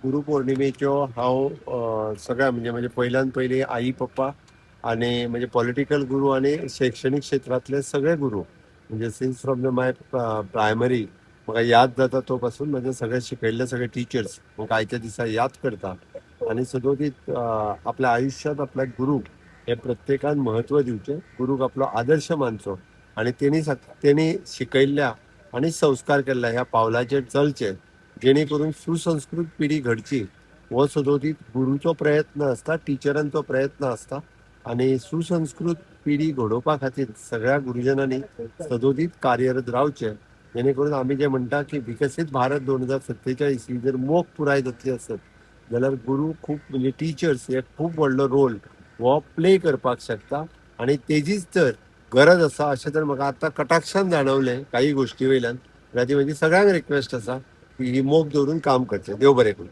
गुरू पौर्णिमेच्यो हांव सगळ्या म्हणजे म्हणजे पयल्यान पयलीं आई पप्पा आनी म्हणजे पॉलिटिकल गुरू आनी शैक्षणीक क्षेत्रांतले सगळे गुरू, म्हणजे since from the my primary म्हाका याद जाता तो पासून म्हजे सगळे शिकयल्ले सगळे टिचर्स म्हाका आयच्या दिसा याद करता. आनी सदोदीत आपल्या आयुश्यांत आपल्या गुरूक हे प्रत्येकान म्हत्व दिवचें, गुरूक आपलो आदर्श मानचो आनी तेणी शिकयल्ल्या आनी संस्कार केल्ल्या ह्या पावलाचेर चलचें, जेणे करून सुसंस्कृत पिढी घडची. हो सदोदीत गुरूचो प्रयत्न आसता, टिचरांचो प्रयत्न आसता आनी सुसंस्कृत पिढी घडोवपा खातीर सगळ्या गुरुजनांनी सदोदीत कार्यरत रावचें, जेणे करून आमी जे म्हणटा की विकसीत भारत 2047 ही जर मोख पुराय जातली आसत जाल्यार गुरू खूब म्हणजे टिचर्स हे खूब व्हडलो रोल हो प्ले करपाक शकता आनी तेजीच तर गरज आसा अशें तर म्हाका आतां कटाक्षान जाणवलें काही गोश्टी वयल्यान. ती म्हणजे सगळ्यांक रिक्वेस्ट आसा की ही मोख दवरून काम करचें. देव बरें करूं.